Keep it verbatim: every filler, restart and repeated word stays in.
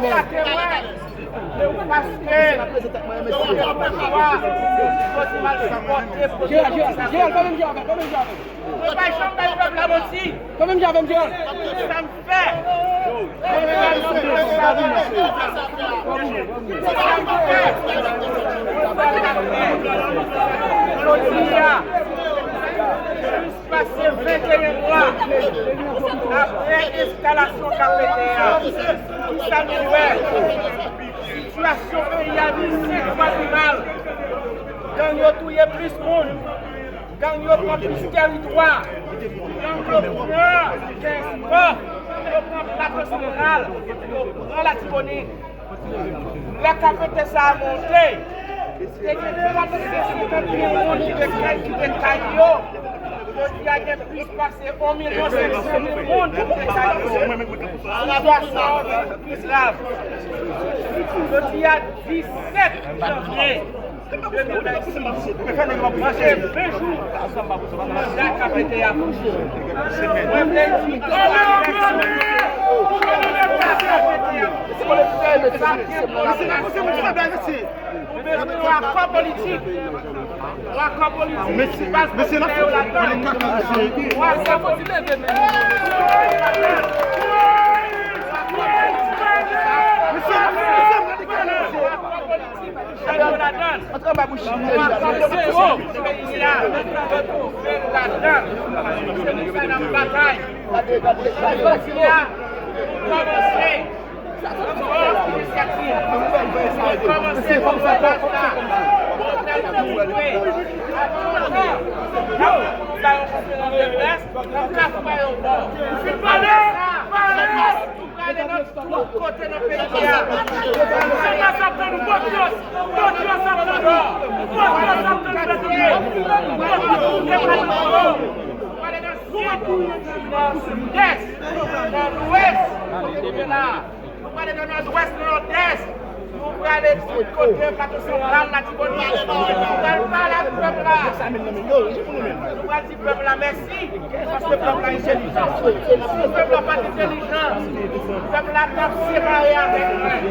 Atake mwen, paske se yon pouvwa ki mal sipòte. Jeral, Jeral, pa menm jan avè l, pa menm jan avè l. Mwen pa janm bay pèp la manti. Pa menm jan avè m, Jeral. Sa m fè. Mwen pa janm bay pèp la manti. Sa m fè. Jodi a, pase venteyen mwa apre enstalasyon K P T a, kisa nou wè? Sitiyasyon peyi a vin senk fwa pi mal. Gang yo touye plis moun. Gang yo pran plis tèritwa. Gang yo pran Pèskò. Yo pran Plato Santral. Yo pran Latibonit. Lè K P T sa a monte, te gen twa san senkant mil moun ki te kay, ki te kay yo. Jodi a gen plis pase yon milyon senk san mil moun ki te kay yo. Sitiyasyon an vin pi grav. Jodi a disèt janvye de mil vennsis, manke ven jou manda K P T a fini. Mwen vle di, K P T a fini. Sa gen pwoblèm. Nou bezwen yon akò politik. Yon akò politik ki baz politik yo ladan. Yon akò politik. Yon akò politik ki chak yo ladan. Yon akò politik peyi a. Yo twouve l ladan. Se pou sa n ap batay. Jodi a, kòmanse. Kòmanse konprann sa. Konprann sa. Yo, sa yon konferans de près nan Kafou Ayewopò. Fin pale! Pale! Nou prale nan tout kote nan peyi a. Se pa sa pou nou konfyans. Konfyans ap nan Nò. Konfyans ap nan Petwopè. Konfyans ap nan Petwopè. Nou prale nan Sid, nan Sidès, nan Lwès, kote nou ye la. Nou prale nan Nòdwès, nan Nòdès. Nou prale tout kote, Plato Santral, Latibonit. Nou pral pale ak pèp la. Nou pral di pèp la mèsi, paske pèp la entèlijan. Si pèp la pa t entèlijan, pèp la t ap separe avèk mwen.